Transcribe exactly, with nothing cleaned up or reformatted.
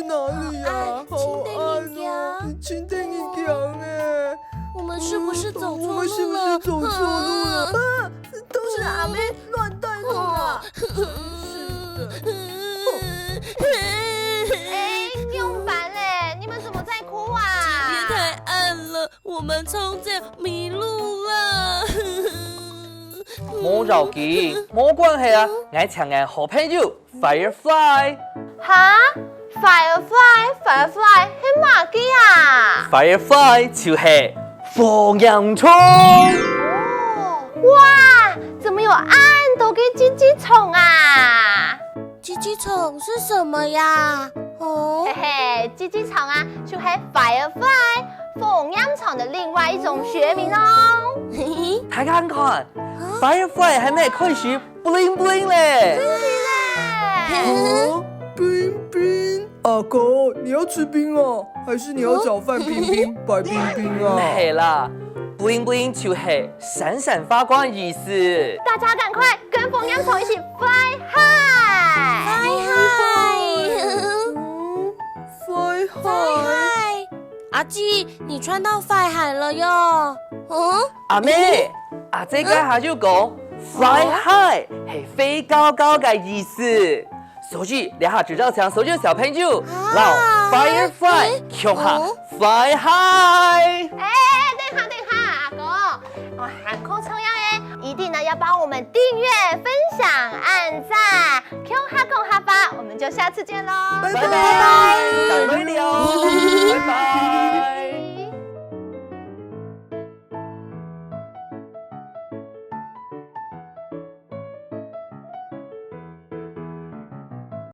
哪裡啊？好暗哦，好暗哦，清晨一樣。清晨一樣欸。我們是不是走錯路了？我們是不是走錯路了？啊，都是阿妹亂帶路啦。真是的。哎，仰般咧？你們怎麼在哭啊？今天太暗了，我們從這迷路了。無要緊，無關係啊，𠊎請𠊎好朋友 Firefly。哈？Firefly，Firefly係麼个啊？Firefly就係火焰蟲。哦，哇，怎麼有恁多个蜘蛛蟲啊？蜘蛛蟲是什麼呀？哦，嘿嘿，蜘蛛蟲啊，就係 Firefly，火焰蟲的另外一種學名哦。大家看，Firefly還沒開始 bling bling咧。哦，bling bling，阿哥，你要吃冰哦，還是你要找范冰冰、白冰冰啊？係啦，bling bling就係閃閃發光意思。大家趕快跟火焰蟲一起fly high！Fly high！Fly high！阿姊，你穿到fly high了喲。嗯？阿妹，阿姊該下就講，fly high係飛高高个意思。所以這下就邀請所有小朋友，摎Firefly共下fly high。哎，等下，等下，阿哥，我還講重要耶，一定呢要幫我們訂閱、分享、按讚，共下講客話，我們就下次見嘍，拜拜，再會了，拜拜。